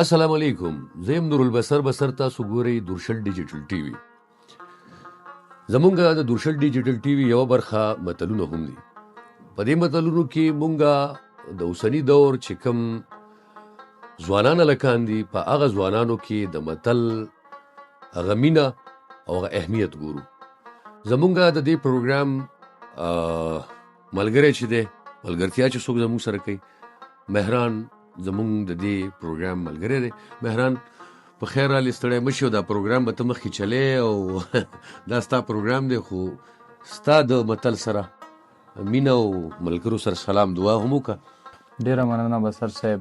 السلام علیکم، زه یم نورالبصر بصر. تاسو ګورئ درشل ډیجیټل ټي وي. زمونږ د درشل ډیجیټل ټي وي یوه برخه متلونه هم دي. په دې متلونو کې مونږ د اوسني دور چې کوم ځوانان هلکان دي، په هغه ځوانانو کې د متل هغه مینه او هغه اهمیت ګورو. زمونږ د دې پروګرام ملګری چې دی، ملګرتیا چې څوک زمونږ سره کوي، مهران زمونږ د دې پروګرام ملګری دی. مهران، په خیر رالی، ستړی مه شې. دا پروګرام به ته مخکې چلې او دا ستا پروګرام دی، خو ستا د متل سره مینه او ملګرو سره سلام دعا هم وکړه. ډیره مننه بصر صاحب،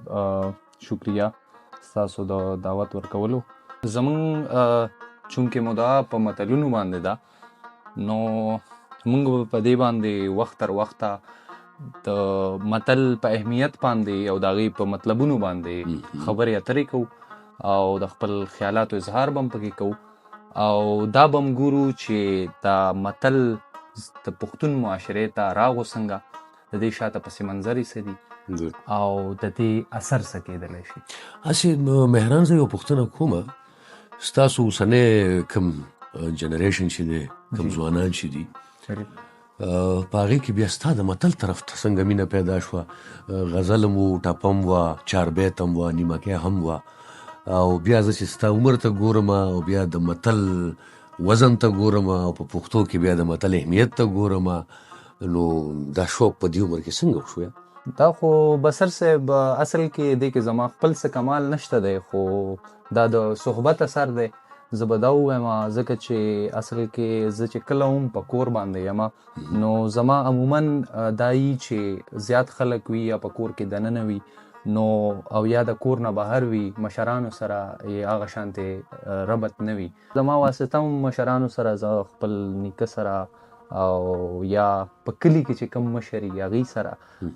شکریه ستاسو د دعوت ورکولو. زمونږ چونکې مدعا په متلونو باندې ده، نو مونږ به په دې باندې وخت تر وخته د متل په اهمیت باندې او د هغې په مطلبونو باندې خبرې اترې کوو او د خپل خیالاتو اظهار به هم پکې کوو، او دا به هم ګورو چې دا متل د پښتون معاشرې ته راغو څنګه، د دې شاته پس منظر یې څه دي او د دې اثر څه کېدلی شي. هسې مهران، زه یوه پوښتنه کومه. ستاسو اوسنی کوم generation چې دی، کوم ځوانان چې دي، په هغې کې بیا ستا د متل طرف ته څنګه مینه پیدا شوه؟ غزل هم و، ټپه هم وه، چاربیت هم وه، نیمکی هم وه، او بیا زه چې ستا عمر ته ګورم او بیا د متل وزن ته ګورم او په پښتو کې بیا د متل اهمیت ته ګورم، نو دا شوق په دې عمر کې څنګه وشو؟ دا خو بصر صاحب اصل کې دې کې زما خپل څه کمال نشته دی، خو دا د صحبت اثر دی، زه به دا ووایم، ځکه چې اصل کې زه چې کله هم په کور باندې یم، نو زما عموما دا یي چې زیات خلک وي یا په کور کې دننه وي نو او یا د کور نه بهر وي، مشرانو سره یې هغه شانتې ربط نه وي. زما واسطه هم مشرانو سره، زه خپل نیکه سره او یا په کلي کې چې کوم مشر وي هغوی سره،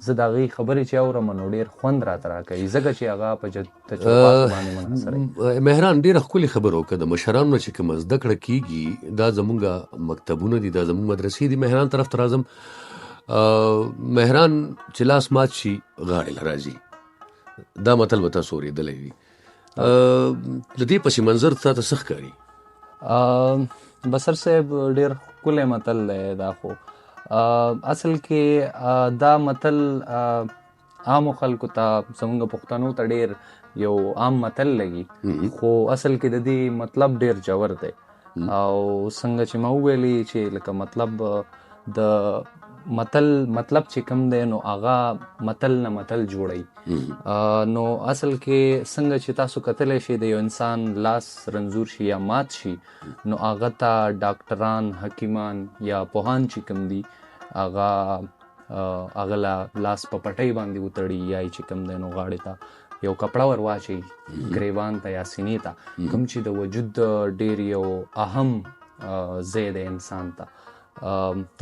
زه د هغوی خبرې چې اورم نو ډېر خوند راته راکوي، ځکه چې هغه په تجرباتو باندې منحصر وي. مهران، ډېره ښکلې خبره وکړه. د مشرانو نه چې کومه زده کړه کېږي، دا زمونږ مکتبونه دي، دا زمونږ مدرسې دي. مهران طرف ته راځم. مهران، چې لاس مات شي غاړې له راځي، دا متل به تاسو اورېدلی وي. د دې پس منظر تا ته څه ښکاري؟ بصر صاحب، ډېر ښکلی متل دی دا. خو اصل کې دا متل عامو خلکو ته، زمونږ پښتنو ته ډېر یو عام متل لګي، خو اصل کې د دې مطلب ډېر ژور دی. او څنګه چې ما وویلې چې لکه مطلب د متل مطلب چې کوم دی، نو هغه متل نه متل جوړوي. نو اصل کې څنګه چې تاسو کتلی شئ، د یو انسان لاس رنځور شي یا مات شي، نو هغه ته ډاکټران، حکیمان یا پوهان چې کوم دي، هغه هغه له لاس په پټۍ باندې وتړي یا یې چې کوم دی نو غاړې ته یو کپړه ور واچوي، ګریوان ته یا سینې ته، کوم چې د وجود ډېر یو اهم ځای دی انسان ته.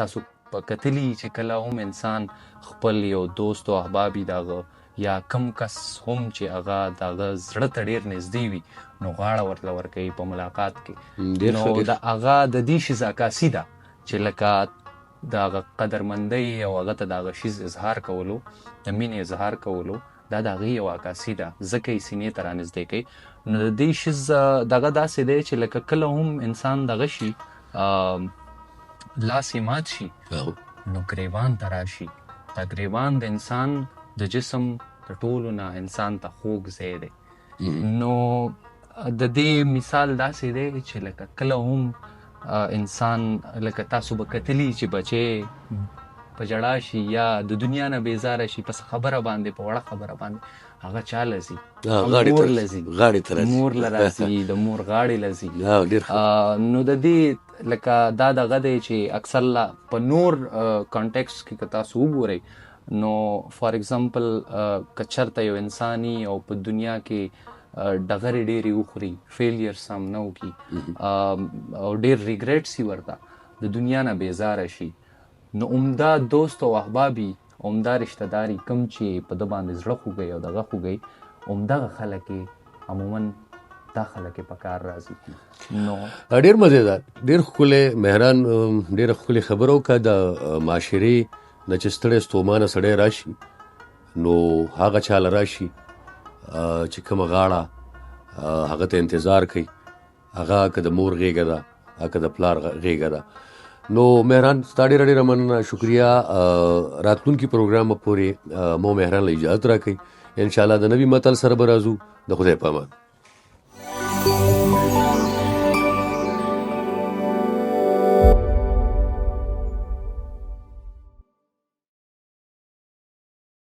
تاسو په کتلی چې کله هم انسان خپل یو دوست او احباب وي د هغه یا کم کس هم چې هغه د هغه زړه ته ډېر نږدې وي، نو غاړه ورته ورکوي په ملاقات کې. نو د هغه د دې شیز عکاسي ده چې لکه د هغه قدرمندۍ او هغه ته د هغه شیز اظهار کولو، د مینې اظهار کولو، دا د هغې یوه عکاسي ده، ځکه یې سینې ته رانږدې کوي. نو د دې شیز دغه داسې دی چې لکه کله هم انسان دغه شي، لاس یې مات شي، نو ګریوان ته راشي. دا ګریوان د انسان د جسم د ټولو نه انسان ته خوږ ځای دی. نو د دې مثال داسې دی چې لکه کله هم انسان، لکه تاسو به کتلی چې بچی په ژړا شي یا د دنیا نه بیزاره شي، په خبره باندې، په وړه خبره باندې، هغه چا له ځي؟ مور له ځي، غاړې ته راځي، مور له راځي، د مور غاړې له ځي. ډېر ښه. نو د دې لکه دا دغه دی چې اکثر لا په نور context کې که تاسو وګورئ، نو for example که چېرته یو انساني او په دنیا کې ډغرې ډېرې وخوري، failure سامنا وکړي او ډېر regrets یې ورته، د دنیا نه بیزاره شي، نو عمده دوست او احبابي، عمده رشته داري کوم چې په ده باندې زړه خوږوي او دغه خوږوي، همدغه خلک یې عموما دا خلک یې په کار راځي. نو ډېر مزیدار، ډېر ښکلی مهران، ډېره ښکلې خبره وکړه. د معاشرې نه چې ستړی ستومانه سړی راشي، نو هغه چا له راشي چې کومه غاړه هغه ته انتظار کوي، هغه که د مور غېږه ده، که د پلار غېږه ده. نو مهران، ستا ډېره ډېره مننه، شکریه. راتلونکي پروګرام پورې مو مهران له اجازه راکړئ. ان شاء الله د نوي متل سره به راځو. د خدای په امان.